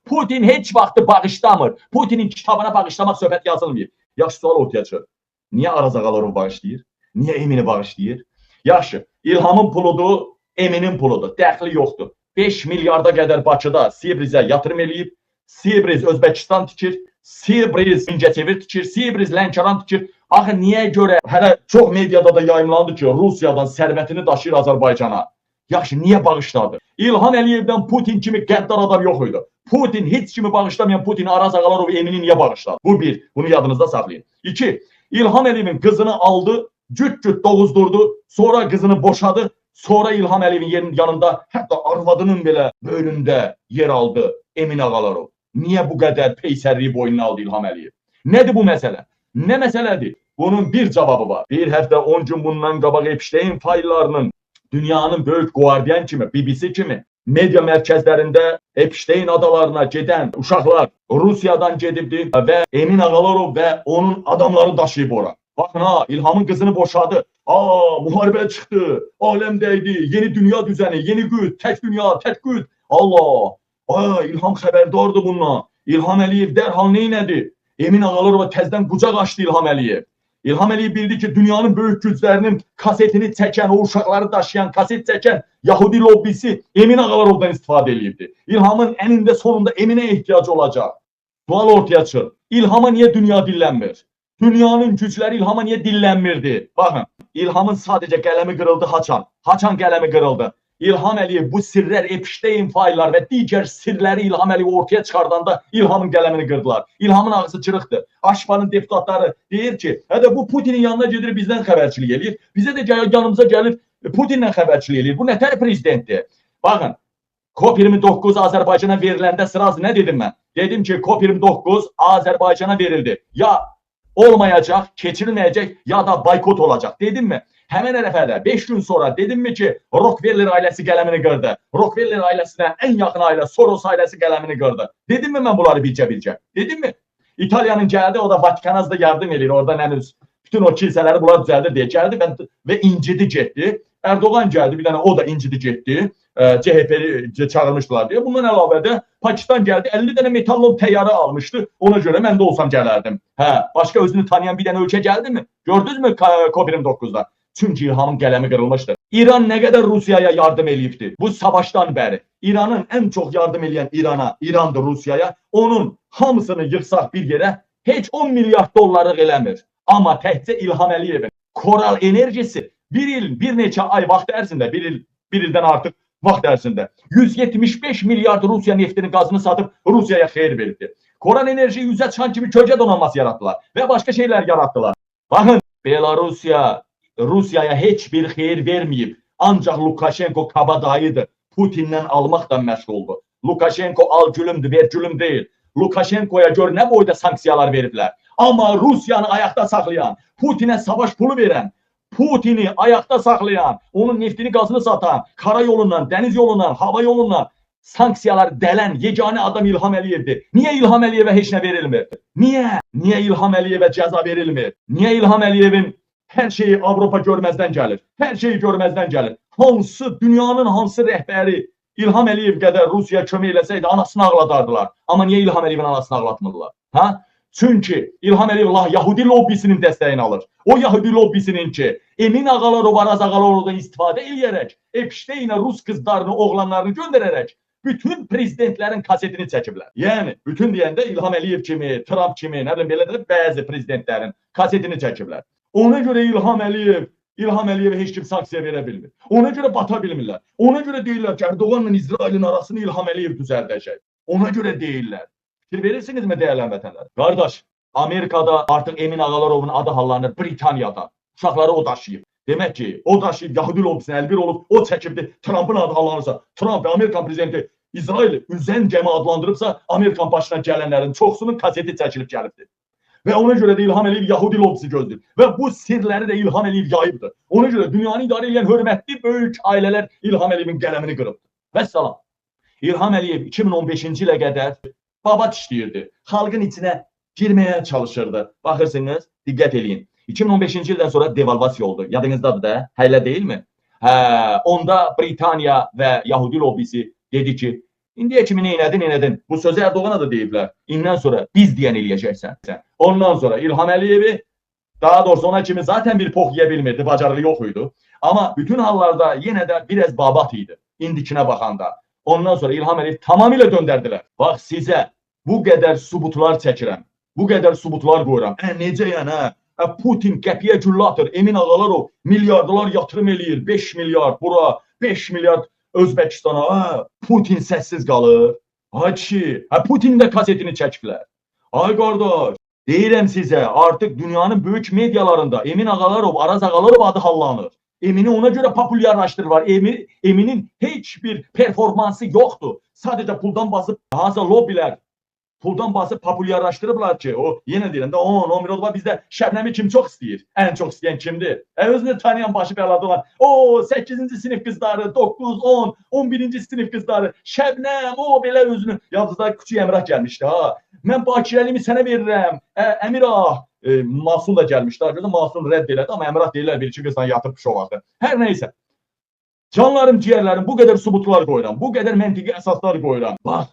Putin heç vaxtı bağışlamır. Putinin kitabına bağışlamaq söhbət yazılmayıb. Yaxşı, sual ortaya çıxır. Niyə Araz Ağalarov bağışlayır? Niyə Emini bağışlayır? Yaxşı, İlhamın puludur, Eminin puludur. Dəxli yoxdur. 5 milyarda qədər Bakıda Sibrizə yatırım eləyib. Sibriz Özbəkistan tikir, Sibriz Mingəçevir tikir, Sibriz Lənkəran tikir. Axı niyə görə hələ çox mediada da yayımlandı ki, Rusiyadan sərvətini daşıyır Azərbaycana? Yaxşı, niyə bağışladı? İlham Əliyevdən Putin kimi qəddar adam yox idi. Putin heç kimi bağışlamayan Putin Araz Ağalarov Emini niyə bağışladı? Bu bir, bunu yadınızda saxlayın. İki, İlham Əliyevin qızını aldı, cüt-cüt doğuzdurdu, sonra qızını boşadı, sonra İlham Əliyevin yerinin yanında, hətta arvadının belə böyründə yer aldı Emin Ağalarov. Niyə bu qədər peysərliyi boynuna aldı İlham Əliyev? Nədir bu məsələ? Nə məsələdir? Bunun bir cavabı var. Bir həftə 10 gün bundan qabaq Epstein fayllarının dünyanın böyük Guardian kimi, BBC kimi media mərkəzlərində Epstein adalarına gedən uşaqlar Rusiyadan gedibdi və Emin Ağalarov və onun adamları daşıyıb ora. Baxın ha, İlhamın qızını boşadı. Aa, müharibə çıxdı, aləm dəydi, yeni dünya düzəni, yeni güc, tək dünya, tək güc. Allah! Aa, İlham xəbərdardır bundan. İlham Əliyev dərhal nə elədi? Emin Ağalarova təzədən qucaq açdı İlham Əliyev. İlham Əliyev bildi ki, dünyanın böyük güclərinin kasetini çəkən, o uşaqları daşıyan, kaset çəkən Yahudi lobbisi Emin Ağalarovdan istifadə eləyibdi. İlhamın ənində sonunda Eminə ehtiyacı olacaq. Sual ortaya çıxır. İlhama niyə dünya dillənmir? Dünyanın gücləri İlhama niyə dillənmirdi? Baxın, İlhamın sadəcə qələmi qırıldı haçan? Haçan qələmi qırıldı? İlham Əliyev bu sirlər, Epstein fayllar və digər sirləri İlham Əliyev ortaya çıxardanda İlhamın qələmini qırdılar. İlhamın ağzı cırıqdır. Aşfanın deputatları deyir ki, hə də bu Putinin yanına gedir bizdən xəbərçilik eləyir. Bizə də yanımıza gəlir Putinlə xəbərçilik eləyir. Bu nətər prezidentdir? Baxın, COP29 Azərbaycana veriləndə sırası nə dedim mən? Dedim ki, COP29 Azərbaycana verildi. Ya olmayacaq, keçirilməyəcək, ya da boykot olacaq. Dedim mi? Həmin ərəfədə 5 gün sonra dedim mi ki, Rockefeller ailəsi qələmini qırdı. Rockefeller ailəsinə ən yaxın ailə Soros ailəsi qələmini qırdı. Dedim mi mən bunları bircə-bircə? Dedim mi? İtaliyanın gəldi, o da Vatikana az da yardım eləyir. Orada nə bilim, bütün o kilsələri bunlar düzəldir deyə gəldi və incidi getdi. Erdoğan gəldi, bir dənə o da incidi getdi. CHP-ni çağırmışdılar deyə. Bundan əlavə də Pakistan gəldi, 50 dənə metallon təyyarə almışdı. Ona görə mən də olsam gələrdim. Hə, başqa özünü tanıyan bir dənə ölkə gəldi mi? Gördünüzmü COP29-da? Çünki İlhamın qələmi qırılmışdı. İran nə qədər Rusiyaya yardım eləyibdi bu savaşdan bəri. İranın ən çox yardım eləyən İrana, İrandır Rusiyaya. Onun hamısını yığsaq bir yerə heç 10 milyard dollarlıq eləmir. Amma təkcə İlham Əliyevin Koral enerjisi bir il, bir neçə ay vaxt ərzində, bir il, bir ildən artıq vaxt ərzində 175 milyard Rusiya neftini, qazını satıb Rusiyaya xeyir veribdi. Koral enerji üzə çıxan kimi kölgə donanması yaratdılar və başqa şeylər yaratdılar. Baxın, Belarusiya Rusiyaya heç bir xeyir verməyib. Ancaq Lukashenko kabadayıdır. Putinlə almaqla məşğuldur. Lukashenko al gülümdür, ver gülüm deyil. Lukashenkoya gör nə boyda sanksiyalar veriblər. Amma Rusiyanı ayaqda saxlayan, Putinə savaş pulu verən, Putini ayaqda saxlayan, onun neftini, qazını satan, kara yolundan, dəniz yolundan, hava yolundan sanksiyalar dələn yeganə adam İlham Əliyevdir. Niyə İlham Əliyevə heç nə verilmir? Niyə? Niyə İlham Əliyevə cəza verilmir? Niyə İlham Əliyevin hər şeyi Avropa görməzdən gəlir? Hər şeyi görməzdən gəlir. Hansı dünyanın hansı rəhbəri İlham Əliyev qədər Rusiya kömək eləsəydi anasını ağladardılar. Amma niyə İlham Əliyevin anasını ağlatmırlar? Ha? Çünki İlham Əliyev Yahudi lobbisinin dəstəyini alır. O Yahudi lobbisinin ki, Emin Ağalarov, Araz Ağalarovdan istifadə eləyərək, Epsteinə Rus qızlarını, oğlanlarını göndərərək bütün prezidentlərin kasetini çəkiblər. Yəni, bütün deyəndə İlham Əliyev kimi, Trump kimi, nə bilim belə də bəzi prezidentlərin kasetini çəkiblər. Ona görə İlham Əliyevə heç kim sanksiya verə bilmir. Ona görə bata bilmirlər. Ona görə deyirlər ki, Erdoğanla İsrailin arasını İlham Əliyev düzəldəcək. Ona görə deyirlər. Fikir verirsinizmi dəyərli həmvətənlər? Qardaş, Amerikada artıq Emin Ağalarovun adı hallanır, Britaniyada. Uşaqları o daşıyıb. Demək ki, o daşıyıb Yahudi lobbisinə əlbir olub, o çəkibdi. Trumpın adı hallanırsa, Trump Amerikan prezidenti İsrail üzən gəmi adlandırıbsa, Amerikan başına gələnlərin çoxsunun kaseti çəkilib gəlibdir. Və ona görə də İlham Əliyev Yahudi lobbisi gözləyir. Və bu sirləri də İlham Əliyev yayıbdır. Ona görə dünyanı idarə edən hörmətli böyük ailələr İlham Əliyevin qələmini qırıbdır. Vəssalam. İlham Əliyev 2015-ci ilə qədər babat işləyirdi. Xalqın içinə girməyə çalışırdı. Baxırsınız, diqqət eləyin. 2015-ci ildən sonra devalvasiya oldu. Yadınızdadır da, hələ deyilmi? Hə, onda Britaniya və Yahudi lobbisi dedi ki, İndiyə kimi neynədin, neynədin? Bu sözü Erdoğana da deyiblər. İndən sonra biz deyən eləyəcəksən. Ondan sonra İlham Əliyevi, daha doğrusu ona kimi zaten bir pox yeyə bilmirdi, bacarığı yox idi. Amma bütün hallarda yenə də biraz babat idi indikinə baxanda. Ondan sonra İlham Əliyev tamamilə döndərdilər. Bax sizə bu qədər sübutlar çəkirəm. Bu qədər sübutlar qoyuram. Necə yəni? Hə? Putin qəpiyə güllə atır. Emin Ağalarov milyardlar yatırım eləyir. 5 milyard bura, 5 milyard Özbəkistana. Hə, Putin səssiz qalır. Ay kişi, hə, Putin də kasetini çəkiblər. Ay qardaş, deyirəm sizə, artıq dünyanın böyük medialarında Emin Ağalarov, Araz Ağalarov adı hallanır. Emini ona görə populyarlaşdırırlar. Eminin heç bir performansı yoxdur. Sadəcə puldan basıb hansısa lobbilər puldan basıb populyarlaşdırıblar ki, o yenə deyirəm də 10, 11 o da bizdə Şəbnəmi kim çox istəyir? Ən çox istəyən kimdir? Özünü tanıyan başı bəlada olan o 8-ci sinif qızları, 9, 10, 11-ci sinif qızları, Şəbnəm, o belə özünü yadınızda küçük Əmirah gəlmişdi ha. Mən bakirəliyimi sənə verirəm. Əmirah, Masum da gəlmişdi. Gördün, Masum rədd elədi, amma Əmirah deyirlər bir iki qızla yatıb o vaxtı. Hər nəysə. Canlarım, ciyərlərim, bu qədər sübutlar qoyuram, bu qədər məntiqi əsaslar qoyuram. Bax,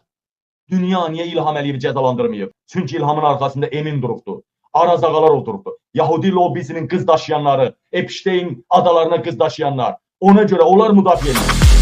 dünya niyə İlham Əliyevi cəzalandırmayıb? Çünki İlhamın arxasında Emin durubdu. Araz Ağalarov durubdu. Yahudi lobbisinin qız daşıyanları, Epstein adalarına qız daşıyanlar. Ona görə onlar müdafiə edir.